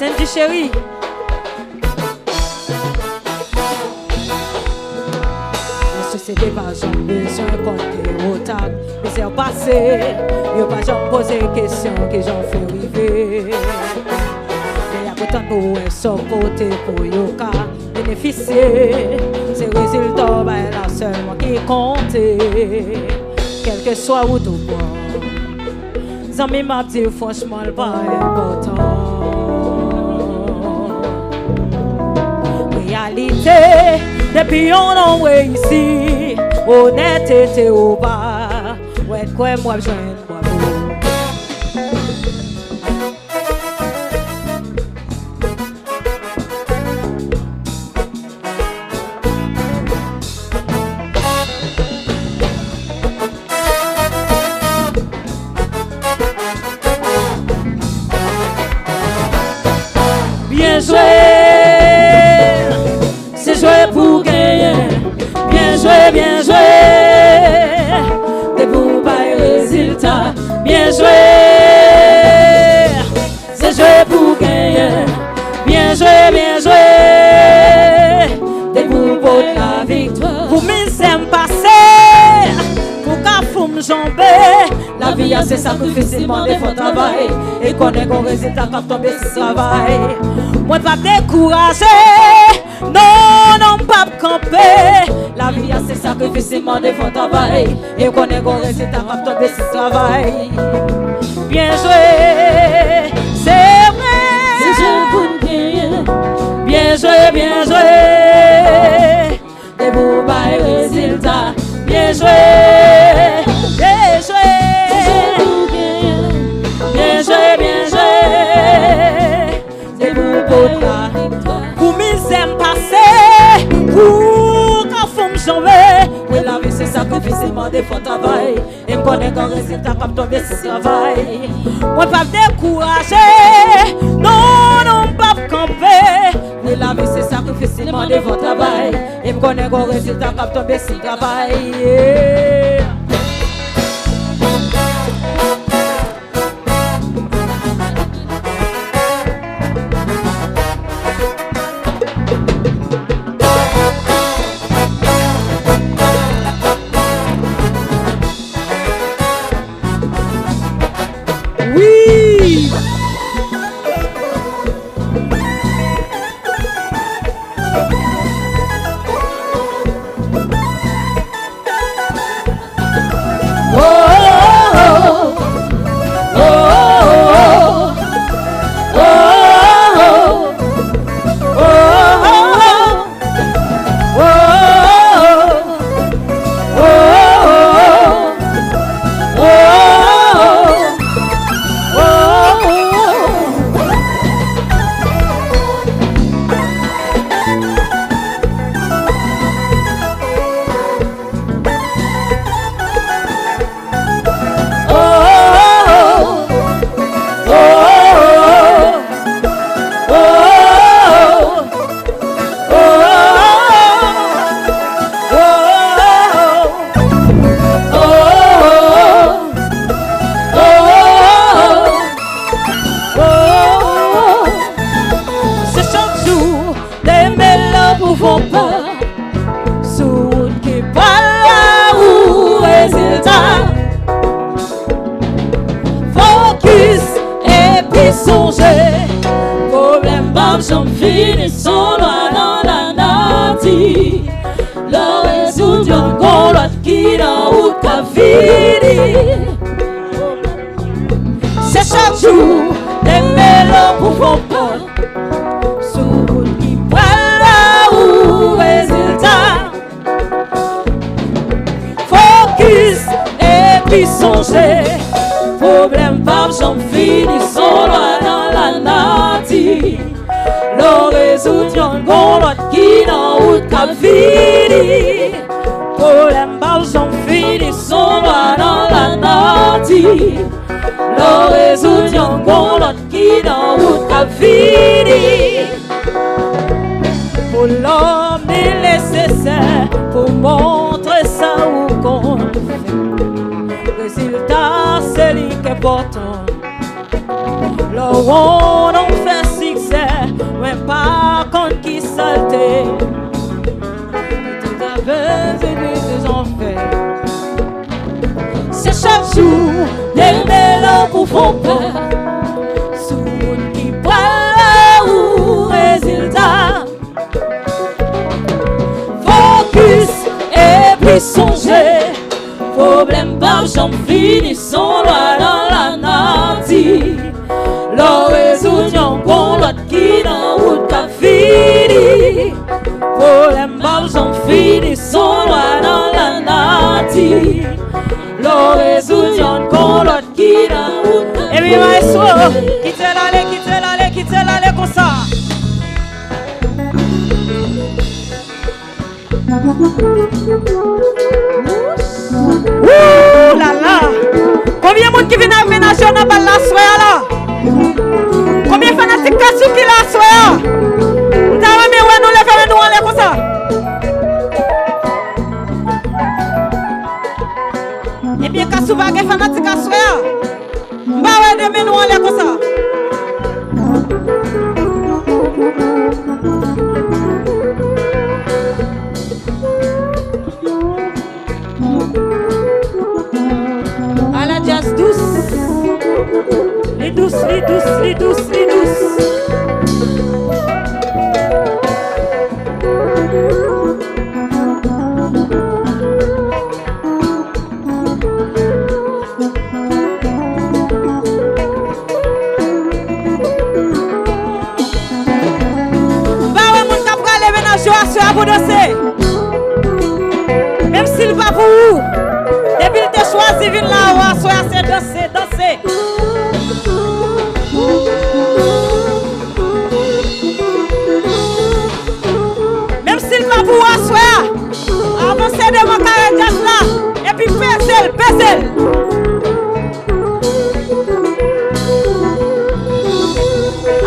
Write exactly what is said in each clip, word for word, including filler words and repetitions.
Sandy cheri. Nan sosyete pa janm bezwen konn ke w otak. Mizè pase, yo pa janm poze kesyon kijan w fè rive. Men y ap atann pou wè sa w pote pou yo ka benefisye. Se rezilta w bay la sèlman ki konte. Kèlkeswa wout ou pran. Zanmi m ap di w franchman, l pa enpòtan. Reyalite, depi yon nonm reyisi, onètete ou pa, w ap kwè m w ap jwenn bravo. Byen jwe, se jwe pou genyen. Byen jwe, byen jwe. Depi w bay rezilta, byen jwe. Se jwe pou genyen. Byen jwe, byen jwe. Depi w pot laviktwa. Pou mizè m pase, pou kafou m janbe. Lavi a se sakrifis, li mande fò travay. E konnen gon rezilta k ap tonbe si travay. Mwen p ap dekouraje. Non, non, m p ap kanpe. Lavi a se sakrifis, li mande fò travay. E konnen gon rezilta k ap tonbe si travay. Byen jwe, se vre. Se jwe pou n genyen. Byen jwe, byen jwe. Depi w bay rezilta, byen jwe, byen jwe. Se jwe pou n genyen. Byen jwe, byen jwe. Se pou w pot la. Pou mizè m pase, pou kafou m janbe. Wi, lavi se sakrifis, li mande fò travay. E m konnen gon rezilta k ap tonbe si travay. Mwen p ap dekouraje. Non, non, m p ap kanpe. Wi, lavi se sakrifis, li mande fò travay. E m konnen gon rezilta k ap tonbe si travay. Yeah. Wi! Se chak jou, leve lè pou fon pa. Sou wout ki pral la ou rezilta. Fokis epi sonje, pwoblèm p ap janm fini, s on lwa nan lanati. Lè w rezoud yonn, gon lòt ki nan wout k ap vini. Se chak jou, leve lè pou fon pa. Sou wout ki pral ba ou rezilta. Fokis epi sonje, pwoblèm p ap janm fini, s on lwa nan lanati. Lè w rezoud yonn, gon lòt ki nan wout k ap vini. Pwoblèm p ap janm fini, s on lwa nan lanati. Lè w rezoud yonn, gon lòt ki nan wout k ap vini. Pou lòm li nesesè pou montre sa ou konn fè. Rezilta se li k enpòtan. Lè w wonn ou fè siksè, Tou, leve lè w pou fè yon pa sou moun ki pral ba ou rezilta. Fokis epi sonje, pwoblèm p ap janm fini, s on lwa nan lanati. Lè w rezoud yonn, gon lòt ki nan wout k ap fini. Pwoblèm p ap janm fini, s on lwa nan lanati. Lè w rezoud yonn, gon lòt ki nan wout k ap fini. Epi maestro, kite l ale, kite l ale, kite l ale konsa. Wou la la! Konbyen moun ki vin ak mennaj yo nan bal la aswè a la? Konbyen fanatik Kasou ki la aswè a? M ta renmen wè nou leve men nou anlè konsa. Ebyen, Kasou pa gen fanatik aswè a. M pa wè de men nou anlè konsa. Ala djaz dous. Li dous, li dous, li dous, li dous. M pa wè moun k ap prale mennaj yo aswè a pou danse. Menm si l pa pou ou, depi l te chwazi vin la a aswè a, se danse, danse. Menm si l pa pou ou aswè a, avanse devan kare djaz la, epi peze l, peze l.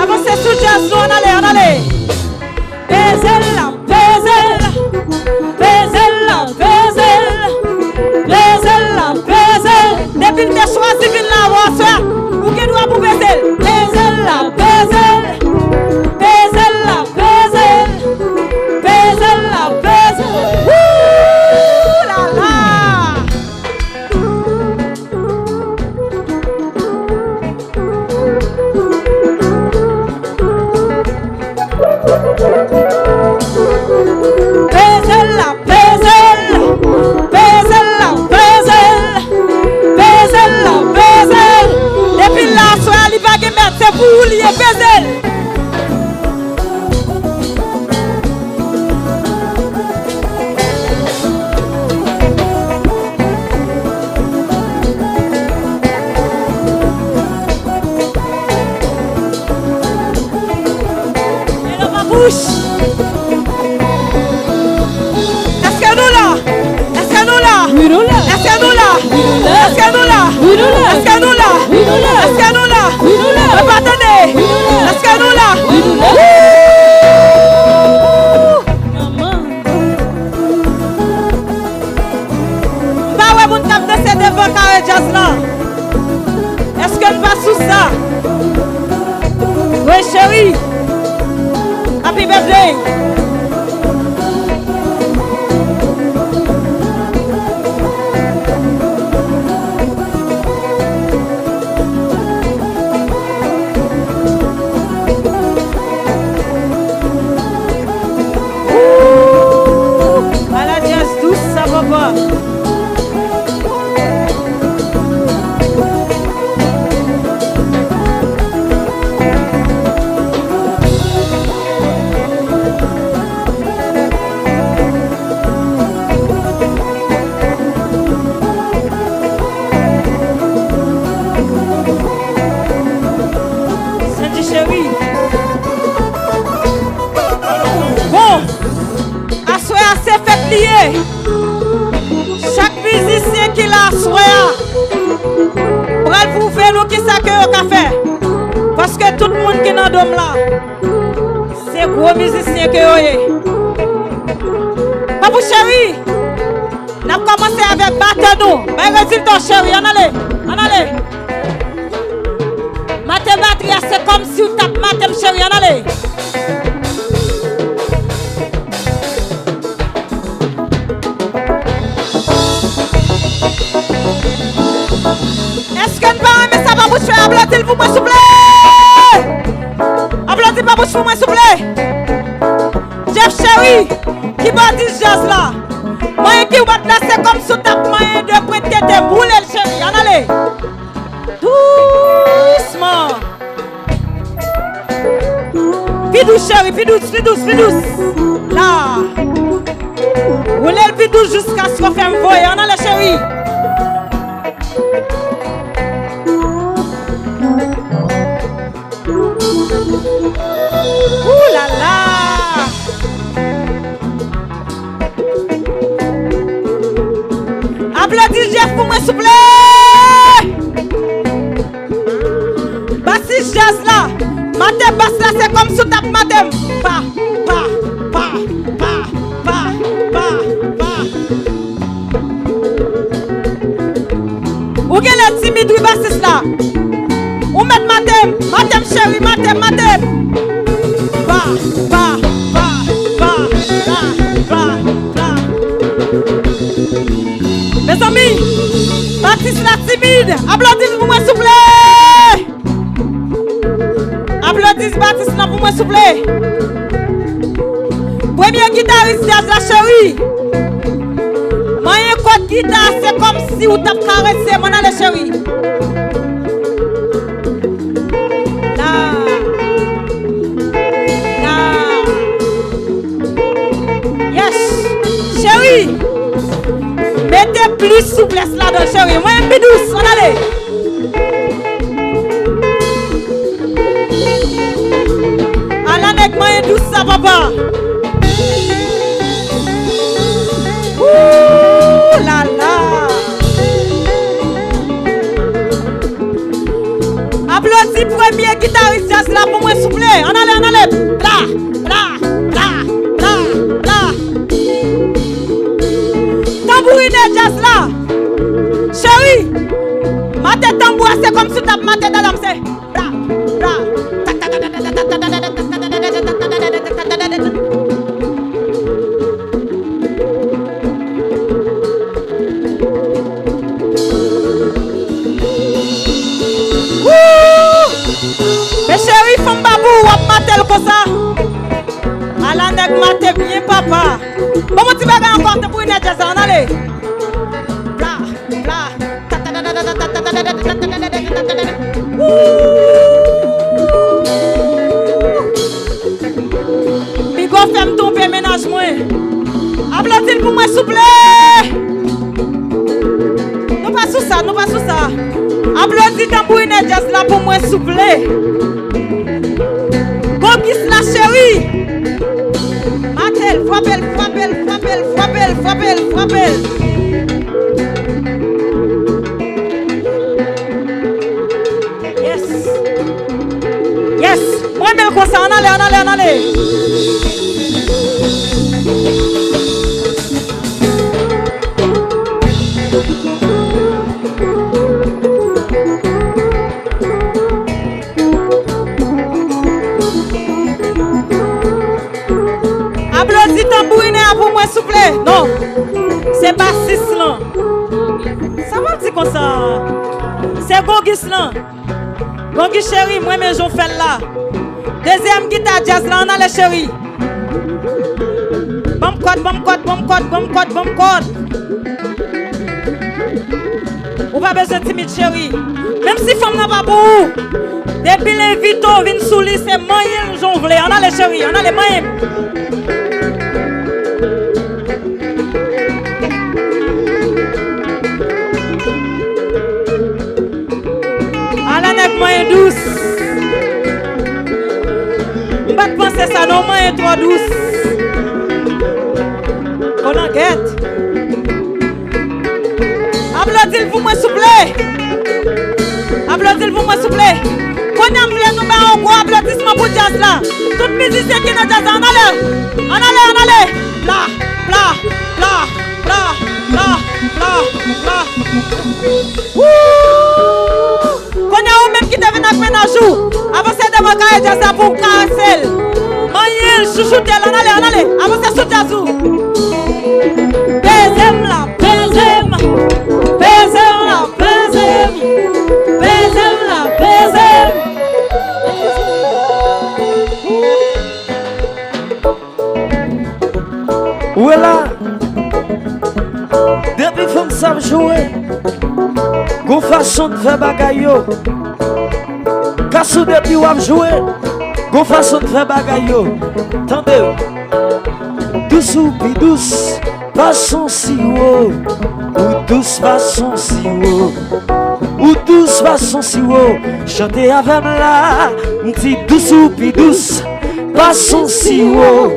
Avanse sou djaz nou, ann ale, ann ale. Peze l la, peze l. Peze l la, peze l. Peze l la, peze l. Depi l te chwazi vin la a aswè a, ou gen dwa pou peze l. Peze l la, peze l. Peze l la, peze l. Peze l la, peze l. Wou la la! Peze l la, peze l. Peze l la, peze l. Peze l la, peze l. Depi l la aswè a, li pa gen mèt, se pou ou li ye, peze l. Hello, Papouch. Èske nou la? Èske nou la? Wi, nou la. Èske nou la? Wi, nou la. Èske nou la? Wi, nou la. Èske nou la? Wi, nou la. Èske nou la? Wi, nou la. Mwen pa tande. Wi, nou la. Èske nou la? Wi, nou la. Wou! Manman. M pa wè moun k ap danse devan kare djaz la. Èske n pa sou sa? Wi, cheri. Happy birthday. Ooh, ala djaz dous sa, papa. Sandy cheri. Bon, aswè a se fèt li ye. Chak mizisyen ki la aswè a pral pwouve nou kisa ke yo ka fè. Paske tout moun ki nan dòm la, se gwo mizisyen ke yo ye. Papou cheri, n ap kòmanse avèk batè nou. Bay rezilta w, cheri. Ann ale. Ann ale. Mate batri a, se kòmsi w t ap mate m, cheri. Ann ale. Papouch, fè aplodi l pou mwen, souple! Aplodi Papouch pou mwen, souple! Jeff Chéri, kibòdis djaz la. Manyen kibòd la, se kòmsi w t ap manyen de pwent tete, boule l, cheri, ann ale. Dousman. Pi dous, cheri, pi dous, pi dous, pi dous. La. Woule l pi dous jiskaske w fè m voye. Ann ale, cheri. Ooh la la. Aplodi Jeff pou mwen, souple! Basis djaz la, mate bas la, se kòmsi w t ap mate m. Pa, pa, pa. Ou genlè timid wi, basis la. Ou mèt mate m, mate m cheri, mate m, mate m. Pa, pa, pa. Mezanmi, basis la timid. Aplodi l pou mwen, souple. Aplodi batis lan pou mwen, souple. Premye gitaris djaz la, cheri. Manyen kòd gita, se kòmsi w t ap karese m. Ann ale, cheri. La. La. Yes. Cheri, mete plis souplès ladan, cheri. Mwen pi dous, ann ale. Ala nèg manyen dous sa, papa. Ooh la la. Aplodi premye gitaris djaz la pou mwen, souple. Ann ale, ann ale. Bla, bla, bla, bla, bla. Tanbourinè djaz la. Cheri, mate tanbou a, se kòmsi w t ap mate dada m, se bla, bla. Wouuuh! Men cheri, fanm babou, w ap mate l konsa. Ala nèg mate byen, papa. Ban m yon ti bagay ankò, tanbourinè djaz la, ann ale. Bla, bla. Piga w fè m twonpe mennaj mwen. Aplodi l pou mwen, souple. Nou pa sou sa, nou pa sou sa. Aplodi tanbourinè djaz la pou mwen, souple. Gongis la, cheri. Mate l, frape l, frape l, frape l, frape l, frape l, frape l. Yes. Yes. Mwen renmen l konsa. Ann ale, ann ale, ann ale. Aplodi tanbourinè a pou mwen, souple. Non. Se basis lan. Sa w ap di konsa? Se gongis lan. Gongis cheri, mwen renmen jan w fè l la. Dezyèm gita djaz la, ann ale cheri. Ban m kòd, ban m kòd, ban m kòd, ban m kòd, ban m kòd. Ou pa bezwen timid, cheri. Menm si fanm nan pa pou ou, depi l envite w vin sou li, se manyen l jan w vle. Ann ale, cheri, ann ale, manyen m. Ala nèg manyen dous. M pa t panse sa non, manyen twò dous. Kolangèt. Aplodi l pou mwen, souple. Aplodi l pou mwen, souple. Kounye a, m vle nou bay yon gwo aplodisman pou djaz la. Tout mizisyen ki nan djaz la, ann ale. Ann ale, ann ale. Bla, bla, bla, bla, bla, bla, bla. Wouuuh! Kounye a, ou menm ki te vin ak mennaj ou, avanse devan kaye djaz la pou w karese l. Manyen l, chouchoute l, ann ale, ann ale, avanse sou djaz ou. Beze m la, beze m, beze m la, beze m, beze m la. la. Depi fanm sa ap jwe, gon fason n fè bagay yo. Kasou depi w ap jwe, gon fason n fè bagay yo. Tande. Dous ou pi dous, pa son siwo. Ou dous pa son siwo. Ou dous pa son siwo. Chante avè m la. M di dous ou pi dous, pa son siwo.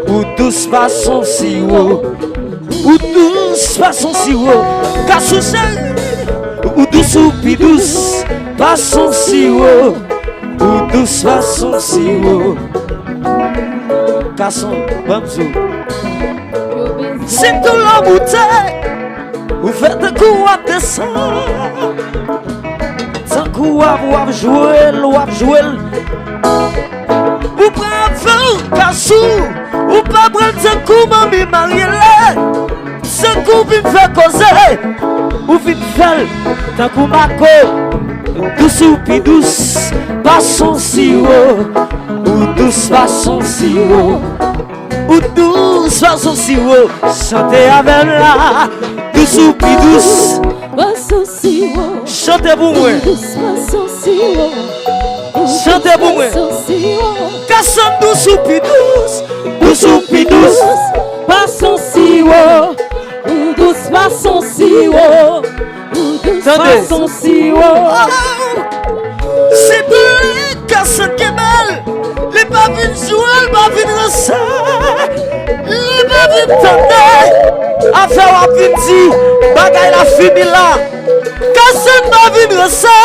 Ou dous pa son siwo. Ou dous pa son siwo. Kasou cheri. Ou dous ou pi dous, pa son siwo. Ou dous pa son siwo. Kason, ban m di w. Si tou lanmou te, ou fè tankou w ap desann. Tankou w ap, w ap jwe l, w ap jwe l. Ou pran avè w, Kasou, ou pa pran l tankou manmi marye la. Tankou w vin fè koze, ou vin fè l tankou Mako. Dous ou pi dous, pa son siwo. Ou dous pa son siwo. Ou dous pa son siwo. Chante avè m la. Dous ou pi dous, pa son siwo. Chante pou mwen. Ou dous pa son siwo. Chante pou mwen. Kason dous ou pi dous. Dous ou pi dous, pa son siwo. Ou dous pa son siwo. Ou dous pa son siwo. Se tou lè Kason ki bèl. Li pa vin jwe, li pa vin ranse. Li pa vin tande. Afè w ap vin di, bagay la fini la. Kason pa vin ranse.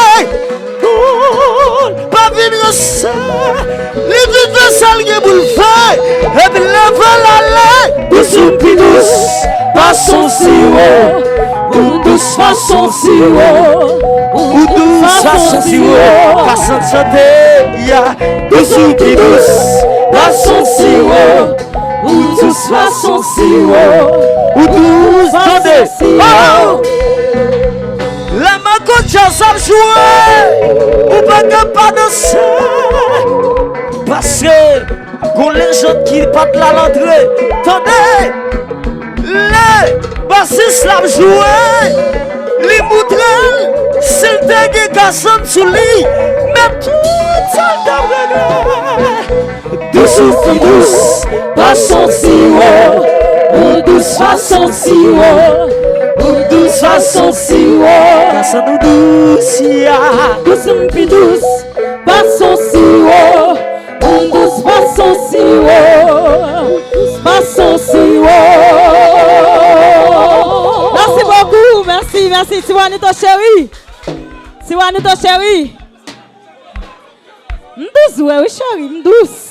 Koul, pa vin ranse. Li vin fè sa l gen pou l fè. Epi leve l ale. Dous ou pi dous, pa son siwo. Ou dous pa son siwo. Ou dous pa son siwo. Kason chante, ya. Dous ou pi dous, pa son siwo. Ou dous pa son siwo. Ou dous, tande. Oh! Lè Mako Djaz ap jwe, ou pa ka pa danse. Paske gon lejann ki pa t la l antre. Tande! Lè basis la ap jwe, li moutre l, si l te gen Kason sou li, men tout sa l t ap regle. Dous ou pi dous, pa son siwo. Ou dous pa son siwo. Ou dous pa son siwo. Kason ou dous, ya. Dous ou pi dous, pa son siwo. Ou dous pa son siwo. Pa son siwo. Merci beaucoup, merci, merci. Siwanito cheri. Siwanito cheri. M dous vre wi cheri, m dous.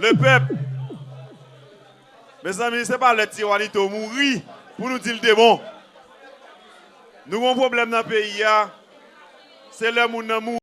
Lepèp. Mezanmi, se pa lè Ti Wanito mouri pou nou di l te bon. Nou gon pwoblèm nan peyi a. Se lè moun nan mouri.